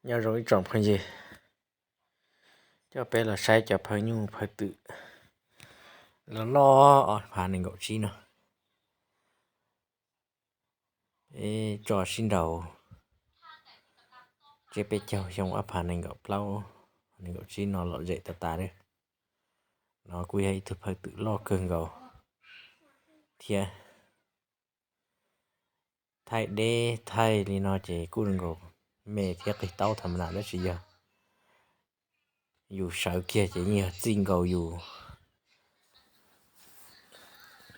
Nyob zoo ib tsoom phooj ywg, coj peb los saib cov phawj nyuj phawj twm loj loj ob phav nees nkaum tsib no. Tso sib nraus tsiab peb caug xyoo ob phav nees nkaum plaub, nees nkaum tsib no lom zem tas tas li. No kuj yog ib tug phawj twm loj kawg nkaus thiab. Thaij deb thaij li no ces kuj zoo nkaus me thiab qig taub tham ma nas, tab sis yog yus sawv kiag ces yeej yog txij nkaus yus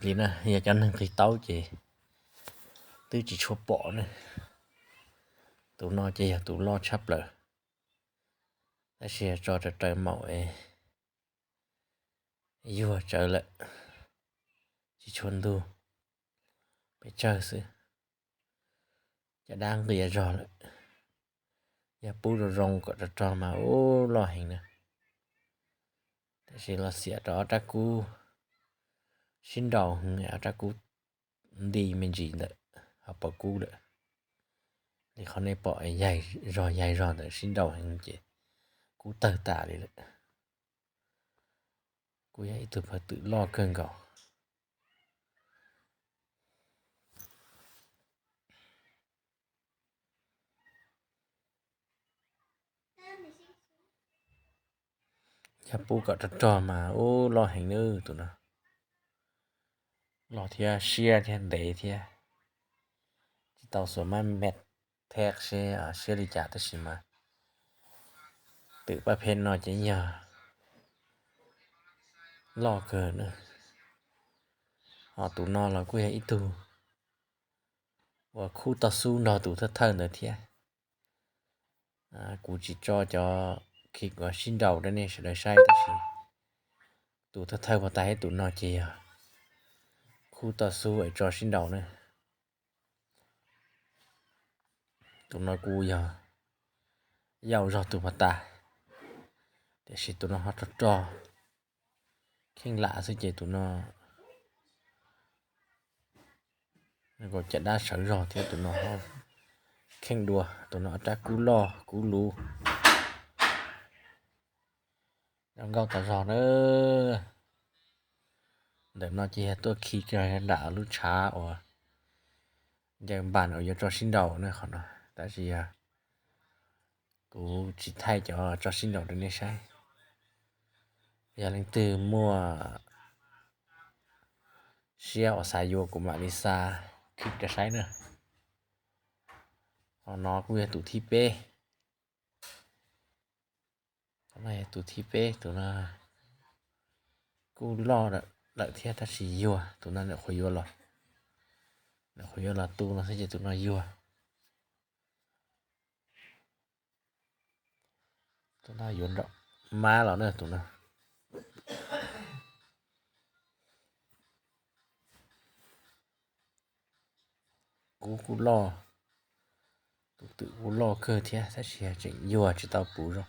li na. Yog cov neeg qig taub ces twb tsis tshua pom na. Tus no ces yog tus loj tshaj plaws, tab sis tso raws raws maum es yuag tsawv lawm, tsis tshua ntug, pes tsawg xwb. Caj dab nqia zog lawm, yog pub zoo zoo kom rog rog mas ub loj heev na. Tab sis los xiam rau ob rab kub sib nraus, ob rab kub nti me ntsis ntawm hauv paus kub lawm. Li qhov nej pom yaig zog yaig zog ntawd sib nraus heev ces kub tawg tas li lawm. Kuj yog ib tug phawj twm loj kawg nkaus. Yog pub kom rog rog mas ub loj heev nawb tus no. Loj thiab siab thiab ntev thiab. Tsis tau xuas maj me theb seb siab li cas tab sis mas twm paj phem no ces yog loj kawg na. Ho tus no los kuj yog ib tug uas khub toj xub nrog tus thawj thawj ntawd thiab. Kuv tsis tso cov khi uas sib nraus rau nej sawv daws saib tab sis tus thawj thawj uas tas ib tus no ces yog khub toj xub es tso sib nraus na. Tus no kuj yog yau zog tus pas tas, tiam sis tus no ho rog rog kheej lam xwb ces tus no caj dab sawv zog thiab tus no ho kheej dua. Tus no rab kub loj kub luv, zoo nkauj tas zog na. Ntawm no ces yog tuaj khi kiag nram lub tshav uas ncaws npas uas yuav tso sib nraus na qhov no, tab sis yog kuv tsis thaij cov tso sib nraus rau nej saib. Yog leej twg muaj siab uas xav yuav kuv mam li xa khib rau saib na. Qhov no kuj yog tus thib peb. Tus no yog tus thib peb, tus no kuj loj lawm thiab tab sis yuag, tus no nyuam qhuav yuav los, nyuam qhuav yuav los tu no xwb ces tus no yuag. Tus no yuav nram mab los na tus no. Kub kuj loj, tus twm kuj loj kawg thiab tab sis tseem yuag tsis tau puv zoo.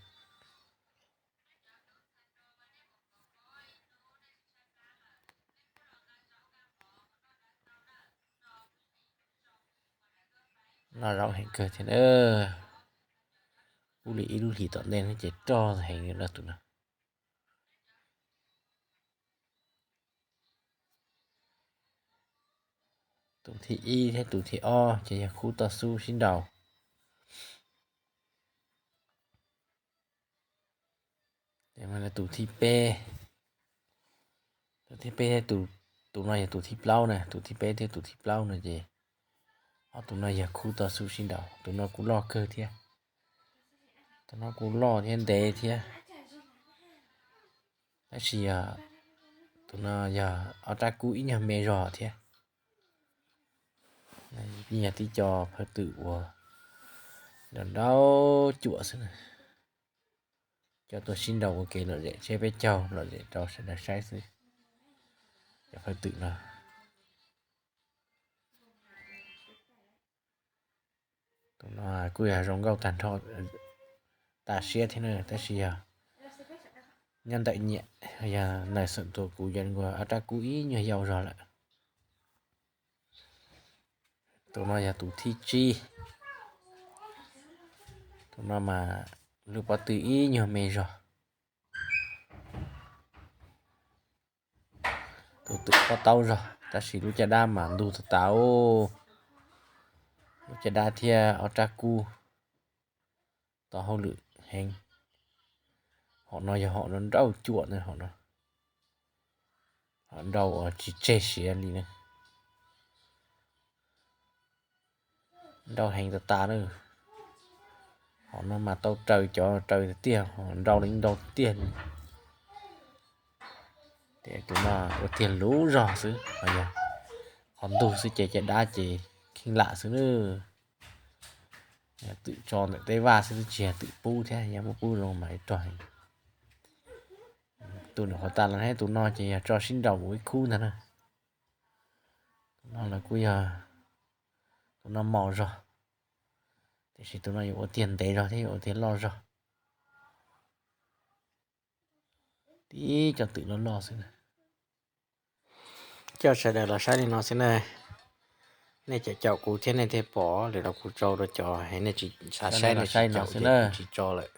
Noj zaub heev kawg thiab na. Ub li ib lub hlis tom ntej no ces rog heev li no tus no. Tus thib ib thiab tus thib ob ces yog khub toj xub sib nraus. Tus thib peb, tus thib peb thiab tus, tus no yog tus thib plaub na, tus thib peb thiab tus thib plaub no ces ob tus no yog khub toj xub sib nraus. Tus no kuj loj kawg thiab, tus no kuj loj thiab ntev thiab. Tab sis yog tus no yog ob rab kub ib nyuag me zog thiab. Yog tib co phawj twm uas nrau nrau cuam xwb na. Coj tuaj sib nraus ua ke lom zem tsiab peb caug lom zem rau sawv daws saib xwb. Cov phawj twm no, tus no kuj yog zoo nkauj tag nrho, tas siab thiab na, tab sis yog nyob ntawm nyiam, yog ntawm xeem tuam kuv yog ob rab kub ib nyuag yau zog lawm. Tus no yog tus thib tsib, tus Tus no mas lub pob tw ib nyuag me zog, tus twm pob taub zog, tab sis lub caj dab mas ntug tas tas os. Lub caj dab thiab ob rab kub tau hauj lwm heev. Hom no yog hom nrauj cuam na, hom no, hom nrauj uas tsis tseg siav li na. Nrauj heev tas tas na. Hom no mas tau raws cov raws tiag tiag, nrauj li nrauj tiag tiag li. Ces tus no ua tiag luv zog xwb, ho yog qhov ntug xwb ces caj dab ces kheej lam xwb na. Twm tso ntawm tej vaj xwb twb tsis yog twm pub thiab, yog muab pub zoo mas ib rog heev. Tus nws qhov tas los ne, tus no ces yog tso sib nraus mus ib khub ntag na. Tus no los kuj yog, tus no mos zog, tiam sis tus no yuav ua tiag ntev zog thiab yuav ua tiag loj zog. Tib cov twm loj loj xwb na. Coj sawv daws los saib li no xwb na. Nej caum caum kuv thiab nej thiaj pom, lwm zaus kuv tso rau cov heev nej tsis xav saib, nej tsis caum ces kuv tsis tso lawm.